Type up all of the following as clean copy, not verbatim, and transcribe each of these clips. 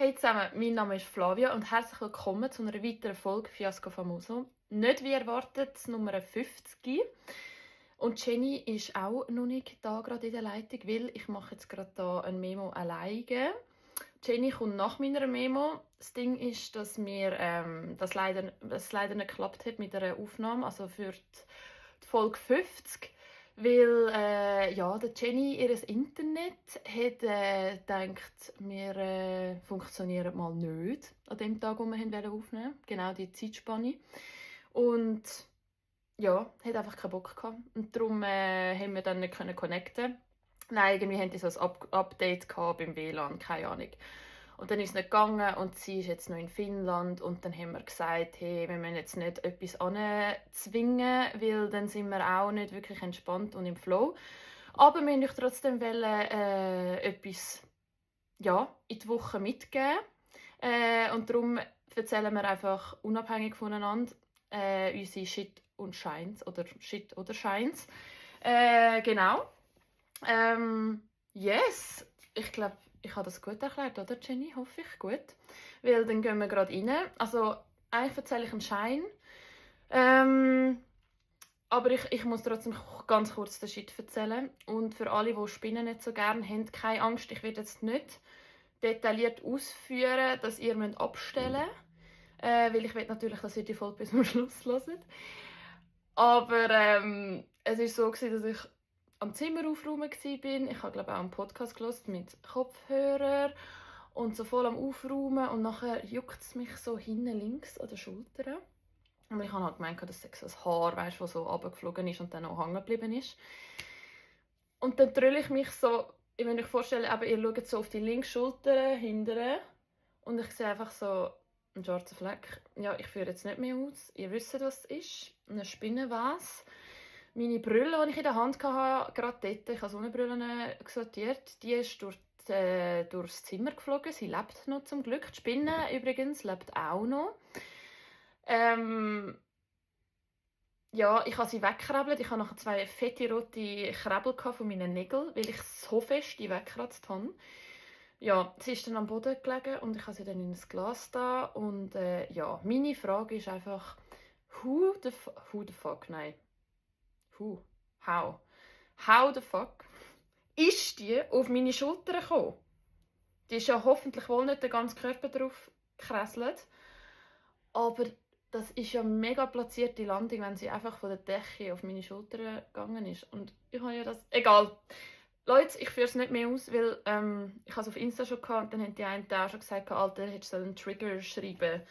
Hey zusammen, mein Name ist Flavia und herzlich willkommen zu einer weiteren Folge Fiasco Famoso. Nicht wie erwartet, Nummer 50. Und Jenny ist auch noch nicht da gerade in der Leitung, weil ich mache jetzt gerade da ein Memo alleine. Jenny kommt nach meiner Memo. Das Ding ist, dass das leider nicht geklappt hat mit der Aufnahme, also für die Folge 50. Weil der Jenny ihr Internet hat gedacht, wir funktionieren mal nicht an dem Tag, wo wir aufnehmen wollten. Genau die Zeitspanne. Und ja, hat einfach keinen Bock gehabt. Und darum haben wir dann nicht connecten. Nein, irgendwie haben die so ein Update gehabt beim WLAN, keine Ahnung. Und dann ist es nicht gegangen und sie ist jetzt noch in Finnland und dann haben wir gesagt, hey, wir müssen jetzt nicht etwas anzwingen, weil dann sind wir auch nicht wirklich entspannt und im Flow. Aber wir wollten euch trotzdem etwas in die Woche mitgeben. Und darum erzählen wir einfach unabhängig voneinander unsere Shit und Shines oder Shit oder Shines. Genau. Yes, ich glaube, ich habe das gut erklärt, oder Jenny? Hoffe ich, gut. Weil dann gehen wir gerade rein. Also, eigentlich erzähle ich einen Schein. Aber ich muss trotzdem ganz kurz den Shit erzählen. Und für alle, die Spinnen nicht so gerne haben, keine Angst, ich werde jetzt nicht detailliert ausführen, dass ihr abstellen müsst. Weil ich will natürlich, dass ihr die Folge bis zum Schluss hört. Aber es war so, dass ich am Zimmer aufräumen war. Ich habe glaube auch einen Podcast gehört mit Kopfhörer und so voll am Aufräumen und nachher juckt es mich so hinten links an der Schulter. Und ich habe halt gemeint, das sei so ein Haar, weißt, das so runtergeflogen ist und dann auch hängen geblieben ist. Und dann drülle ich mich so, ich will euch vorstellen, aber ihr schaut so auf die linke Schulter hinten und ich sehe einfach so einen schwarzen Fleck. Ja, ich führe jetzt nicht mehr aus. Ihr wisst, was es ist. Eine Spinnenwes. Meine Brille, die ich in der Hand hatte, gerade dort, ich habe Sonnenbrillen sortiert, die ist durchs Zimmer geflogen. Sie lebt noch zum Glück. Die Spinne übrigens lebt auch noch. Ja, ich habe sie weggekrabbelt. Ich habe nachher 2 fette rote Krabbel von meinen Nägeln, weil ich so fest die weggekratzt habe. Ja, sie ist dann am Boden gelegen und ich habe sie dann in ein Glas da. Und ja, meine Frage ist einfach, who the fuck, nein. How the fuck ist die auf meine Schulter gekommen? Die ist ja hoffentlich wohl nicht den ganzen Körper drauf gekresselt. Aber das ist ja eine mega platzierte Landung, wenn sie einfach von der Decke auf meine Schulter gegangen ist. Und ich habe ja das... Egal. Leute, ich führe es nicht mehr aus, weil ich habe es auf Insta schon gehabt und dann haben die einen auch schon gesagt, Alter, hättest du einen Trigger schreiben.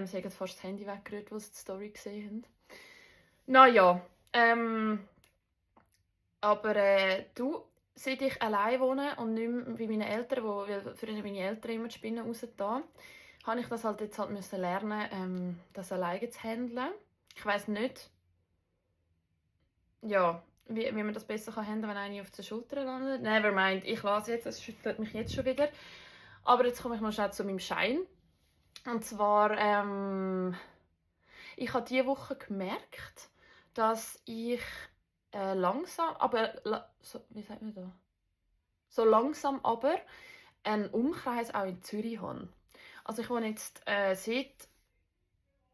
Sie haben fast das Handy weggerührt, als sie die Story gesehen haben. Naja, aber du, seit ich allein wohne und nicht mehr bei meinen Eltern, weil früher meine Eltern immer die Spinnen rausgetan, habe ich das halt jetzt halt müssen lernen, das alleine zu handeln. Ich weiss nicht, ja, wie man das besser handeln kann, wenn eine auf der Schulter landet. Nevermind, ich lasse jetzt, es schüttelt mich jetzt schon wieder. Aber jetzt komme ich mal schnell zu meinem Schein. Und zwar, ich habe diese Woche gemerkt, dass ich langsam, aber wie sagt man da? So langsam aber einen Umkreis auch in Zürich habe. Also ich wohne jetzt seit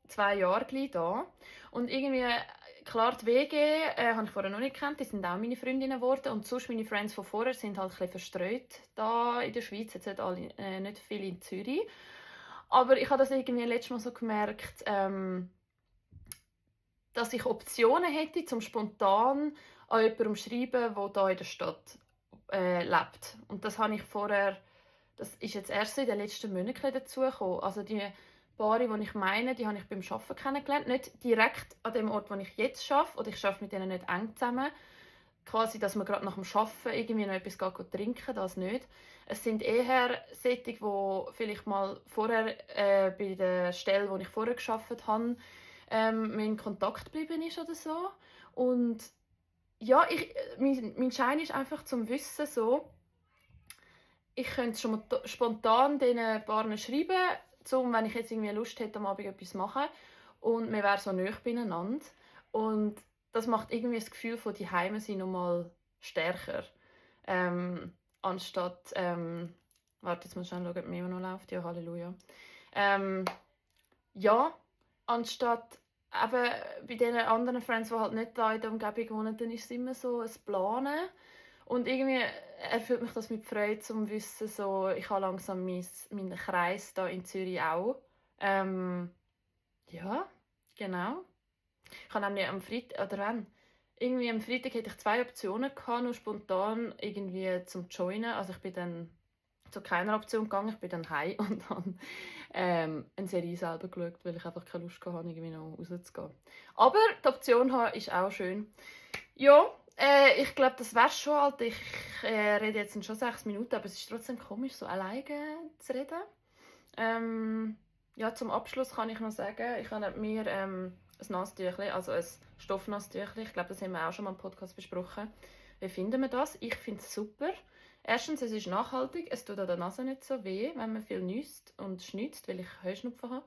2 Jahren hier und irgendwie, klar, die WG habe ich vorher noch nicht gekannt, die sind auch meine Freundinnen geworden und sonst meine Friends von vorher sind halt ein bisschen verstreut da in der Schweiz, jetzt nicht, alle, nicht viele in Zürich. Aber ich habe das irgendwie letztes Mal so gemerkt, dass ich Optionen hätte, zum spontan an jemandem zu schreiben, der hier in der Stadt lebt. Und das habe ich vorher, das ist jetzt erst so in den letzten Monaten dazugekommen. Also die Paare, die ich meine, die habe ich beim Arbeiten kennengelernt. Nicht direkt an dem Ort, wo ich jetzt arbeite, oder ich arbeite mit denen nicht eng zusammen. Quasi, dass man gerade nach dem Arbeiten irgendwie noch etwas trinken, das nicht. Es sind eher solche, die vielleicht mal vorher bei der Stelle, wo ich vorher gearbeitet habe, mit in Kontakt geblieben ist oder so. Und ja, mein Schein ist einfach zum Wissen so, ich könnte schon mal spontan diesen Paaren schreiben, wenn ich jetzt irgendwie Lust hätte, am Abend etwas zu machen. Und wir wären so nahe beieinander. Und das macht irgendwie das Gefühl von die Heime sein noch mal stärker. Anstatt Warte, jetzt muss ich schauen, ob mir noch läuft. Ja, Halleluja. Ja, anstatt eben bei den anderen Friends, die halt nicht da in der Umgebung wohnen, dann ist es immer so ein Planen. Und irgendwie erfüllt mich das mit Freude, zum Wissen, so, ich habe langsam meinen Kreis da in Zürich auch. Ja, genau. Ich habe nämlich am Freitag, oder wenn? Irgendwie am Freitag hatte ich 2 Optionen gehabt, nur spontan irgendwie zum Joinen. Also ich bin dann zu keiner Option gegangen, ich bin dann heim und habe eine Serie selber geschaut, weil ich einfach keine Lust hatte, irgendwie noch rauszugehen. Aber die Option haben ist auch schön. Ja, ich glaube, das wär's schon. Alter. Ich rede jetzt schon 6 Minuten, aber es ist trotzdem komisch, so alleine zu reden. Ja, zum Abschluss kann ich noch sagen, ich habe mir ein Nasstüchli, also ein Stoffnasstüchli, ich glaube, das haben wir auch schon mal im Podcast besprochen. Wie finden wir das? Ich finde es super. Erstens, es ist nachhaltig, es tut an der Nase nicht so weh, wenn man viel niest und schnitzt, weil ich Heuschnupfen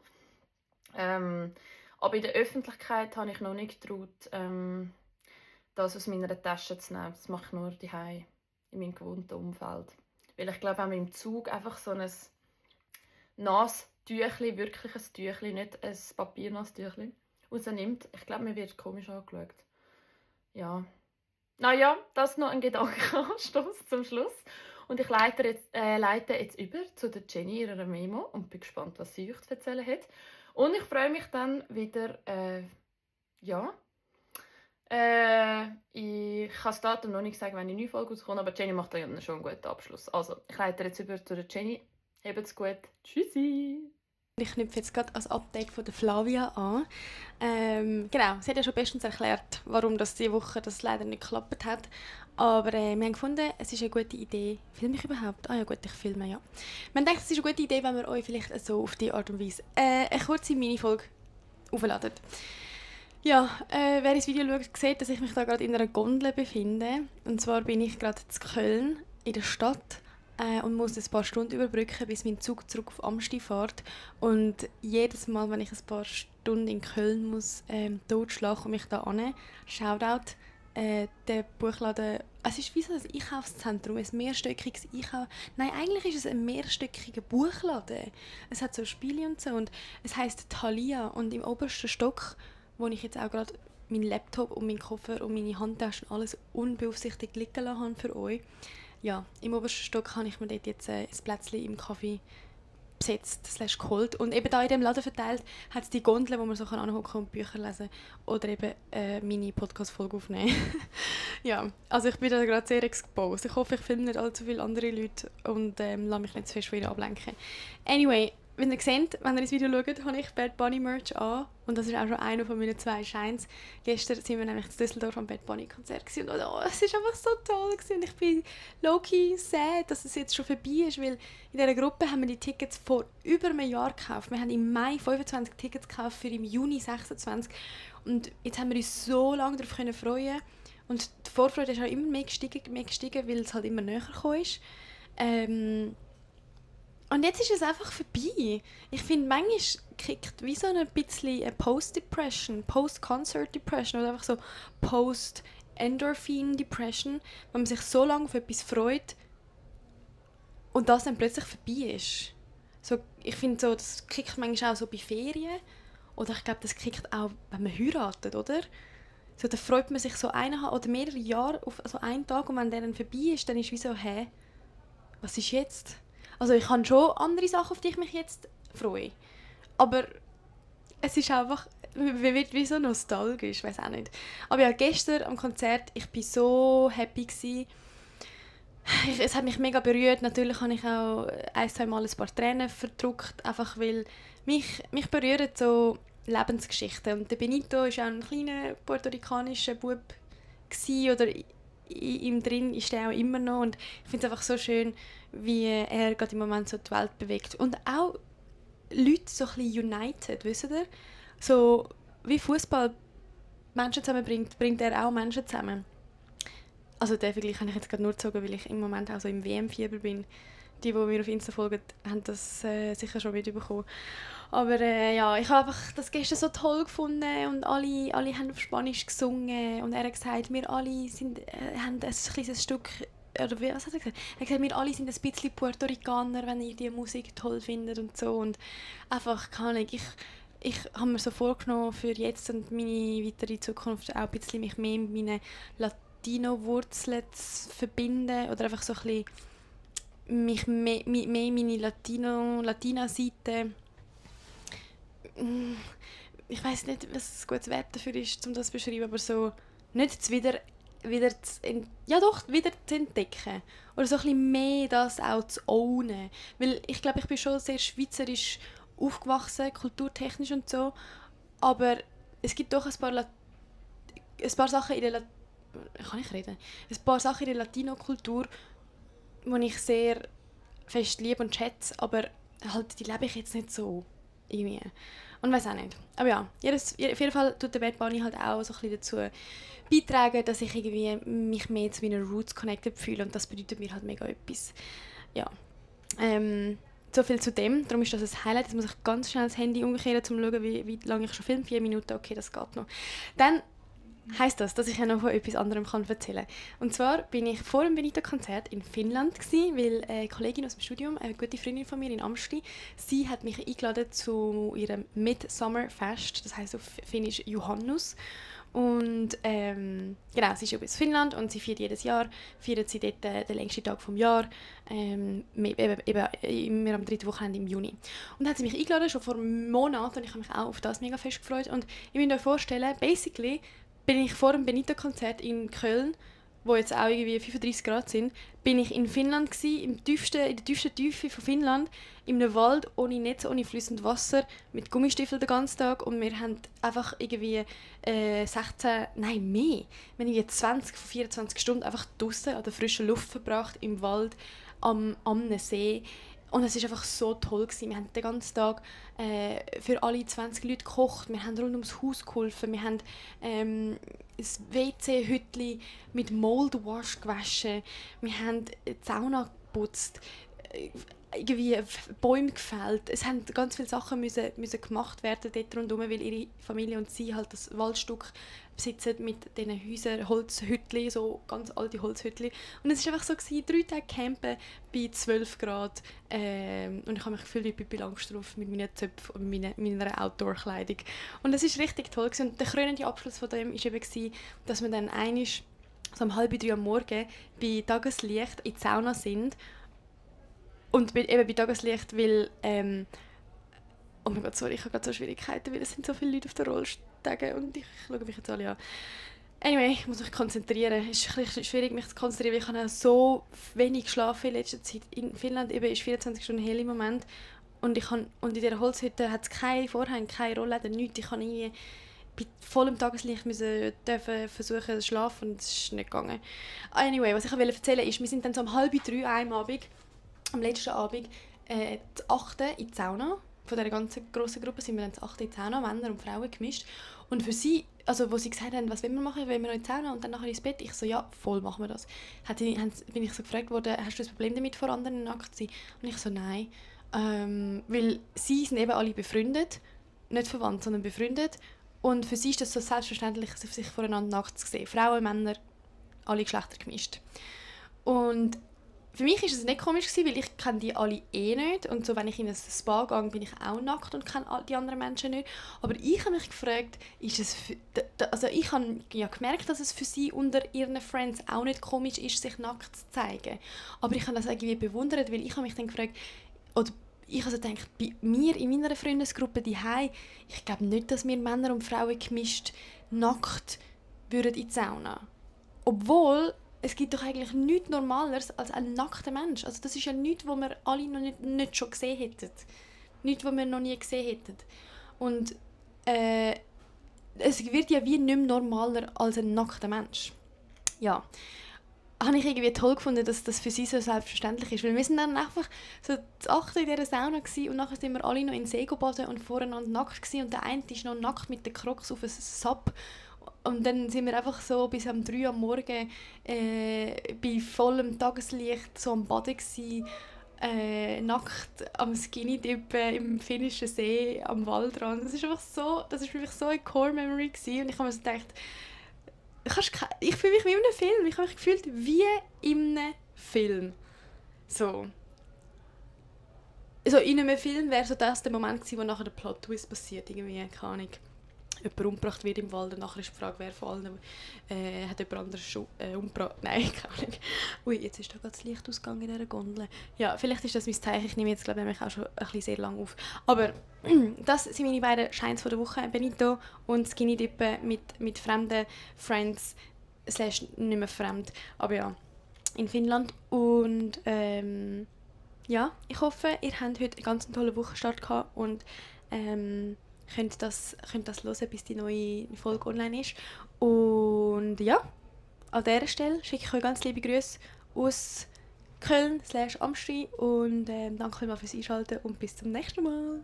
habe. Aber in der Öffentlichkeit habe ich noch nicht getraut, das aus meiner Tasche zu nehmen. Das mache ich nur daheim in meinem gewohnten Umfeld. Weil ich glaube, wenn man im Zug einfach so ein Nasstüchli, wirklich ein Tüchli, nicht ein Papiernasstüchli, rausnimmt, ich glaube, mir wird komisch angeschaut. Ja. Naja, das noch ein Gedankenanstoß zum Schluss. Und ich leite jetzt über zu der Jenny ihrer Memo und bin gespannt, was sie euch zu erzählen hat. Und ich freue mich dann wieder, ich kann das Datum noch nicht sagen, wenn die neue Folge rauskommt, aber Jenny macht dann schon einen guten Abschluss. Also, ich leite jetzt über zu der Jenny. Habt's gut. Tschüssi! Ich knüpfe jetzt gerade als Update von der Flavia an. Genau, sie hat ja schon bestens erklärt, warum das diese Woche das leider nicht geklappt hat. Aber wir haben gefunden, es ist eine gute Idee. Filme ich überhaupt? Ah ja gut, ich filme, ja. Man denkt, es ist eine gute Idee, wenn wir euch vielleicht so auf die Art und Weise eine kurze Mini-Folge aufladen. Ja, wer das Video schaut, sieht, dass ich mich da gerade in einer Gondel befinde. Und zwar bin ich gerade in Köln, in der Stadt. Und muss ein paar Stunden überbrücken, bis mein Zug zurück auf Amsti fährt. Und jedes Mal, wenn ich ein paar Stunden in Köln muss totschlagen, komme ich da an. Shoutout, der Buchladen. Es ist wie so ein Einkaufszentrum, ein mehrstöckiges Nein, eigentlich ist es ein mehrstöckiger Buchladen. Es hat so Spiele und so. Und es heisst Thalia. Und im obersten Stock, wo ich jetzt auch gerade meinen Laptop und meinen Koffer und meine Handtaschen alles unbeaufsichtigt liegen lassen habe für euch. Ja, im obersten Stock habe ich mir dort jetzt ein Plätzchen im Kaffee besetzt, geholt. Und eben da in diesem Laden verteilt hat es die Gondel, wo man so anhocken und Bücher lesen oder eben meine Podcast-Folge aufnehmen. Ja, also ich bin da gerade sehr exposed. Ich hoffe, ich filme nicht allzu viele andere Leute und lasse mich nicht zu fest von ihnen ablenken. Anyway, wenn ihr seht, wenn ihr das Video schaut, habe ich Bad Bunny Merch an. Und das ist auch schon einer von meinen 2 Shines. Gestern waren wir nämlich in Düsseldorf am Bad Bunny Konzert und es war einfach so toll. Und ich bin low-key sad, dass es jetzt schon vorbei ist, weil in dieser Gruppe haben wir die Tickets vor über einem Jahr gekauft. Wir haben im Mai 25 Tickets gekauft für im Juni 26. Und jetzt haben wir uns so lange darauf freuen. Und die Vorfreude ist auch immer mehr gestiegen, weil es halt immer näher gekommen ist. Und jetzt ist es einfach vorbei. Ich finde, manchmal kriegt wie so ein bisschen eine Post-Depression, Post-Concert-Depression oder einfach so Post-Endorphin-Depression, wenn man sich so lange auf etwas freut und das dann plötzlich vorbei ist. So, ich finde, so, das kriegt manchmal auch so bei Ferien oder ich glaube, das kriegt auch, wenn man heiratet, oder? So, da freut man sich so oder mehrere Jahre auf so einen Tag und wenn der dann vorbei ist, dann ist wie so, hä, was ist jetzt? Also ich habe schon andere Sachen, auf die ich mich jetzt freue. Aber es ist einfach, man wird wie so nostalgisch, ich weiß auch nicht. Aber ja, gestern am Konzert, ich war so happy gewesen. Es hat mich mega berührt. Natürlich habe ich auch 1-2 Mal ein paar Tränen verdrückt, einfach weil mich berühren so Lebensgeschichten. Und der Benito war auch ein kleiner puerto-ricanischer Bub oder in ihm drin ist er auch immer noch. Und ich finde es einfach so schön, wie er gerade im Moment so die Welt bewegt. Und auch Leute so ein bisschen united, wisst ihr? So wie Fußball Menschen zusammenbringt, bringt er auch Menschen zusammen. Also den Vergleich habe ich jetzt gerade nur gezogen, weil ich im Moment auch so im WM-Fieber bin. Die mir auf Insta folgen, haben das sicher schon mitbekommen. Aber ja, ich habe einfach das gestern so toll gefunden und alle haben auf Spanisch gesungen und er hat gesagt, wir alle haben ein kleines Stück was hat er gesagt? Er hat gesagt, wir alle sind ein bisschen Puerto Ricaner, wenn ihr die Musik toll findet und so. Und einfach, keine Ahnung, ich habe mir so vorgenommen, für jetzt und meine weitere Zukunft auch ein bisschen mich mehr mit meinen Latino-Wurzeln zu verbinden. Oder einfach so ein bisschen mich mehr in meine Latina-Seite. Ich weiß nicht, was ein gutes Wort dafür ist, um das zu beschreiben, aber so nicht wieder zu entdecken. Oder so ein bisschen mehr das auch zu ownen. Weil ich glaube, ich bin schon sehr schweizerisch aufgewachsen, kulturtechnisch und so, aber es gibt doch ein paar Sachen in der kann ich reden? Ein paar Sachen in der Latino-Kultur, die ich sehr fest liebe und schätze, aber halt, die lebe ich jetzt nicht so irgendwie. Und weiß auch nicht. Aber ja, auf jeden Fall tut der Bad Bunny halt auch so ein bisschen dazu beitragen, dass ich irgendwie mich mehr zu meinen Roots connected fühle und das bedeutet mir halt mega etwas. Ja. So viel zu dem. Darum ist das ein Highlight. Jetzt muss ich ganz schnell das Handy umkehren, um zu schauen, wie lange ich schon filme. 4 Minuten, okay, das geht noch. Dann heisst das, dass ich ja noch von etwas anderem erzählen kann. Und zwar bin ich vor dem Benito-Konzert in Finnland gewesen, weil eine Kollegin aus dem Studium, eine gute Freundin von mir in Amsti, sie hat mich eingeladen zu ihrem Midsummer Fest, das heisst auf Finnisch Juhannus. Und genau, sie ist aus Finnland und sie feiert jedes Jahr, feiert sie dort den längsten Tag vom Jahr, eben immer am 3. Wochenende im Juni. Und dann hat sie mich eingeladen, schon vor Monaten, und ich habe mich auch auf das mega fest gefreut. Und ich muss euch vorstellen, basically bin ich vor dem Benito-Konzert in Köln, wo jetzt auch irgendwie 35 Grad sind, bin ich in Finnland gewesen, in der tiefsten Tiefe von Finnland, in einem Wald, ohne Netz, ohne fließendes Wasser, mit Gummistiefeln den ganzen Tag, und wir haben einfach irgendwie 16, nein mehr, wir haben irgendwie 20 von 24 Stunden einfach draußen an der frischen Luft verbracht, im Wald, am See. Und es war einfach so toll gewesen. Wir haben den ganzen Tag für alle 20 Leute gekocht, wir haben rund ums Haus geholfen, wir haben ein WC-Hütchen mit Mold Wash gewaschen, wir haben die Sauna geputzt, irgendwie Bäume gefällt. Es haben ganz viele Sachen müssen gemacht werden dort rundherum, weil ihre Familie und sie halt das Waldstück besitzen mit diesen Häusern, Holzhütchen, so ganz alte Holzhütchen. Und es war einfach so, 3 Tage campen bei 12 Grad. Und ich habe mich gefühlt wie Pippi Langstrumpf mit meinen Zöpfen und meiner Outdoor-Kleidung. Und es war richtig toll gewesen. Und der krönende Abschluss von dem war eben, dass wir dann einmal so um 2:30 am Morgen bei Tageslicht in die Sauna sind. Und eben bei Tageslicht, weil oh mein Gott, sorry, ich habe gerade so Schwierigkeiten, weil es sind so viele Leute auf der Rollstege und ich schaue mich jetzt alle an. Anyway, ich muss mich konzentrieren. Es ist ein bisschen schwierig, mich zu konzentrieren, weil ich habe auch so wenig geschlafen in letzter Zeit. In Finnland eben ist 24 Stunden hell im Moment und in dieser Holzhütte hat es keine Vorhänge, keine Rollläden, nichts. Ich habe irgendwie bei vollem Tageslicht versuchen zu schlafen und es ist nicht gegangen. Anyway, was ich erzählen wollte, ist, wir sind dann so um 2:30 am Abend, am letzten Abend, zu 8 in die Sauna. Von dieser ganzen grossen Gruppe sind wir dann zu 8 in die Sauna, Männer und Frauen gemischt. Und für sie, also wo sie gesagt haben, was wollen wir machen, wollen wir noch in die Sauna und dann nachher ins Bett? Ich so, ja, voll machen wir das. Bin ich so gefragt worden, hast du ein Problem damit, vor anderen nackt zu sein? Und ich so, nein. Weil sie sind eben alle befreundet, nicht verwandt, sondern befreundet. Und für sie ist das so selbstverständlich, sich voreinander nackt zu sehen. Frauen, Männer, alle Geschlechter gemischt. Und für mich war es nicht komisch, weil ich kenne die alle nicht. Und so, wenn ich in ein Spa gehe, bin ich auch nackt und kenne die anderen Menschen nicht. Aber ich habe mich gefragt, ist es also ich habe ja gemerkt, dass es für sie unter ihren Friends auch nicht komisch ist, sich nackt zu zeigen. Aber ich habe das irgendwie bewundert, weil ich habe mich dann gefragt, oder ich also gedacht, bei mir in meiner Freundesgruppe ich glaube nicht, dass wir Männer und Frauen gemischt nackt würden in die Sauna. Obwohl es gibt doch eigentlich nichts Normaleres als ein nackter Mensch. Also das ist ja nichts, was wir alle noch nicht schon gesehen hätten. Nichts, was wir noch nie gesehen hätten. Und es wird ja wie nicht mehr normaler als ein nackter Mensch. Ja. Habe ich irgendwie toll gefunden, dass das für sie so selbstverständlich ist. Weil wir sind dann einfach so zu 8 in dieser Sauna gewesen, und nachher sind wir alle noch in den See baden und voreinander nackt gewesen, und der eine ist noch nackt mit den Crocs auf einem Sub. Und dann sind wir einfach so bis um 3 am Morgen bei vollem Tageslicht so am Baden gewesen, nackt am Skinny-Dippen im finnischen See am Waldrand. Das ist für mich so eine Core-Memory gewesen. Und ich habe mir so gedacht, Ich fühle mich wie in einem Film. Ich habe mich gefühlt wie in einem Film. So. Also in einem Film wäre so das der Moment gewesen, wo nachher der Plot-Twist passiert. Irgendwie, keine Ahnung. Jemand umgebracht wird im Wald und nachher ist die Frage, wer von allen hat jemand anderes umgebracht. Nein, keine Ahnung. Ui, jetzt ist da gerade das Licht ausgegangen in dieser Gondel. Ja, vielleicht ist das mein Zeichen. Ich nehme jetzt, glaube ich, auch schon ein bisschen sehr lang auf. Aber das sind meine beiden Shines der Woche. Benito und Skinny Dippen mit fremden Friends. / nicht mehr fremd. Aber ja, in Finnland. Und ja, ich hoffe, ihr habt heute einen ganz tollen Wochenstart gehabt und könnt das hören, bis die neue Folge online ist. Und ja, an dieser Stelle schicke ich euch ganz liebe Grüße aus Köln/Amsterdam und danke mal fürs Einschalten und bis zum nächsten Mal.